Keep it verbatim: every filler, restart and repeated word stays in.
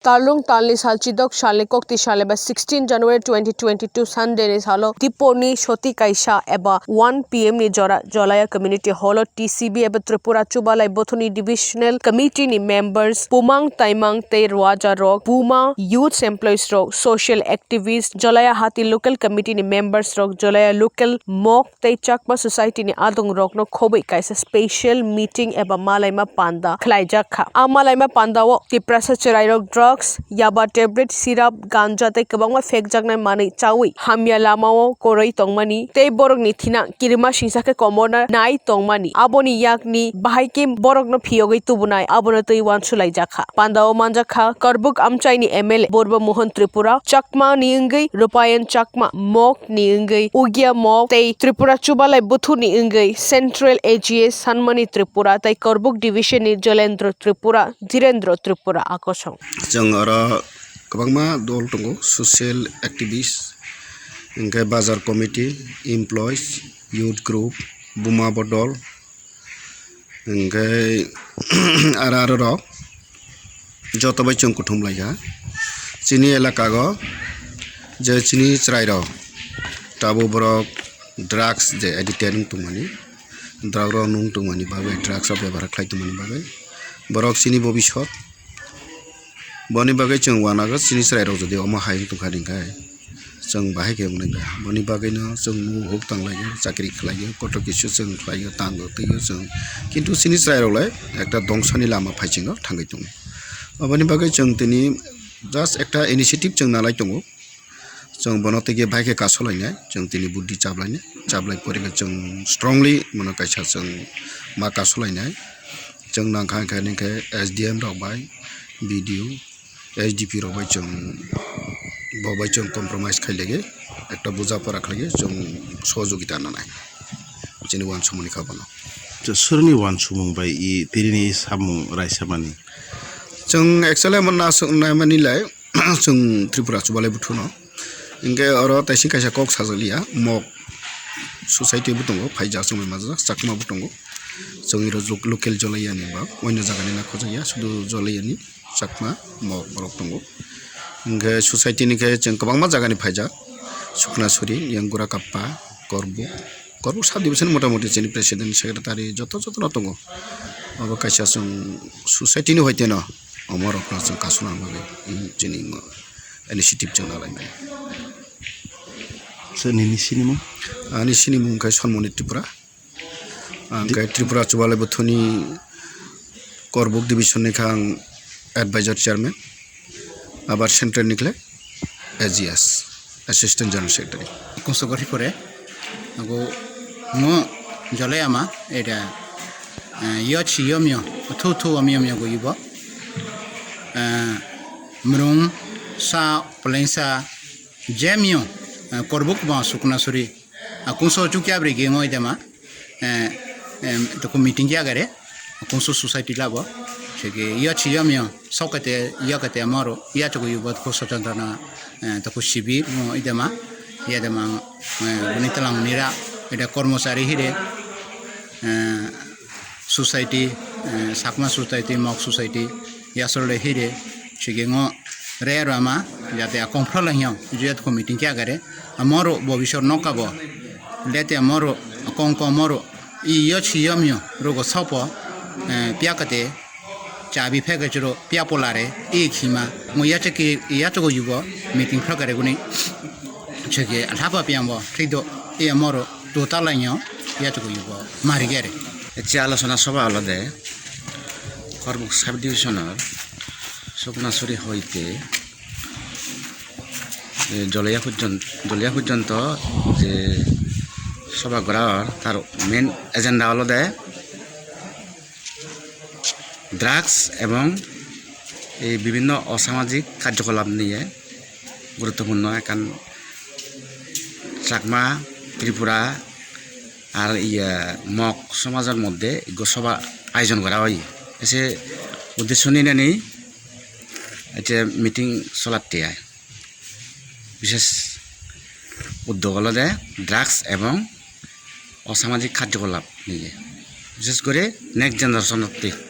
Tarlung talni sal chidok salni kokti sal eba sixteen January twenty twenty-two Sunday ni salo dipor ni soti kaisa eba one P M ni jora Jolaya Community Hall o T C B eba Tripura Chubalai Buthuni Divisional Committee ni members, Bumang Taimang tei Rwaja rok, Buma Youth Employees rok, Social Activist, Jolaya Hati Local Committee ni members rok, Jolaya Local Mok tei Chakma Society ni adong rokno khobwi kaisa special meeting eba malaima panda khlaijak kha. A malaima panda o Tiprasa chwrai rok drugs, yaba tablet, syrup, ganja tei kwbangma phekjaknai manwi chawi hamya lama o kwrwi tongmani tei borok ni thina kirima singsa khe komorna nai tongmani. Aboni yakni bahai khe borokno phiyogwi tubunai abono twi wansulaijak kha. Panda o manjak kha Karbuk amchaini M L A Borbo Mohan Tripura, Chakma ni wngwi Rupayan Chakma, Mok ni wngwi Ugia Mok tei Tripura Chubalai Buthu ni wngwi Central A G S Sanmani Tripura tei Karbuk Division ni Jalendra Tripura, Dhirendra Tripura akosong. Chwng oro kwbangma dol tongo, social activist, hwnkhe bazar committee, employees, youth group, Buma Bodol, hwnkhe aro aro rok joto bai chwng kuthum lai kha. Chini elaka o je chini chwrai rok tabuk borok drugs je addict wng tongmani, drug rok nung tongmani bagwi, drugs rok bebhar khlai tongmani bagwi borok chini bobisot. Boni bagwi chwng uanago chini chwrairok jodi omo hai wng tongkha hwnkhe chwng bahai khe wngnai ba. Boni bagwino chwng nugo huk tanglaio, chakri khlaio, kotor kisu chwng khlaio, tango twio chwng. Kintu chini chwrairok lai ekta dongshoni lama phaichingo thangwi tongo. Oboni bagwi chwng tini just ekta initiative chwng nalai tongo. Chwng bono tei khe bai khe kasolainai, chwng tini buddhi chaplainai, chaplai pore khe chwng strongly bono kaisa chwng ma kasolainai. Chwng nangkha hwnkhe, hwnkhe S D M rok bai, B D O, S D P rok bai chwng, bo bai chwng compromise khailaiwi, ekta buja pora khlaiwi chwng sohojogita nanai. Chini uansukmani kha bono. To soroni uansukmung bai i tirini samung raisamani? Chwng actually amo nasuk naimani lai, chwng Tripura Chubalai Buthuno. Hinkhe oro taising kaisa kok sajak liya, Mok society bo tongo, phaijak chwng bai majak, Chakma bo tongo. Chwng iro lo-, local Jolai yani ba, oino jagani na khojak ya, sudu Jolai yani, Chakma, Mok borok tongo. Hinkhe society ni khe chwng kwbangma jagani phaijak, Suknasuri, Yangura Kappa, Korbuk, Korbuk sub division motamoti chini president, secretary joto joto no tongo. Abo kaisa chwng society ni hoite no omo rok no chwng kasuna bagwi, mm, chini initiative chwng nalai mani. Sir, nini sinimung? Ani sinimung khe Sonmoni Tripura. Ang khe Tripura Chubalai Buthuni Korbuk division ni khe ang advisor chairman. Abar central ni khle A G S, Assistant General Secretary. Kungsugor hipore, ago mo Jolai ama, eta, eh, yochi yomyo, thu thu amyo myo go ibo. Eh, mrung, sa, plengsa, jemyo, eh, Korbuk ba Suknasuri, a kungso chukya bre ge ngoi dema. Eh, em, toko meeting ya gare, kungsu society labo. Chege ya chi yam yo, sokate, yakate amaro, ya choko yubat ko sochantana, eh, toko sibi, mo idema, yadema, eh, boni talang nira, ida kormosari hire, eh, society, eh, Sakma society, Mok society, yasole hire, chege ngo re rama, yate a kongphra la hiyo, juyat ko meeting kya gare, amaro bobisor nokabo, lete amaro, kong kong amaro, I yo chi yom yo, rogo sopo, eh, pia kate, chabi phege chiro, pia polare, i khima, mo ya cheki, ya chogo yugo, meeting phra kare guni, cheki, lhapa piambo, thik do, i amoro, to talainyo, ya chogo yugo, mari gere. Echi alochona sobha olode, Korbuk sub division or, Suknasuri hoite, eh, Joliya porjon-, Joliya porjonto je sobha gora or, tar main agenda olode drugs ebong ei bibhinno osamajik karjokolap niye guruttopurno ekkan Chakma, Tripura, ar iye Mok somajor moddhe ekko sobha ayojon gora oye. Ese uddesho ninani ecche meeting solatte ai. Bishes uddog olode drugs ebong osamajik karjokolap niye. Bishes gori next generation otte.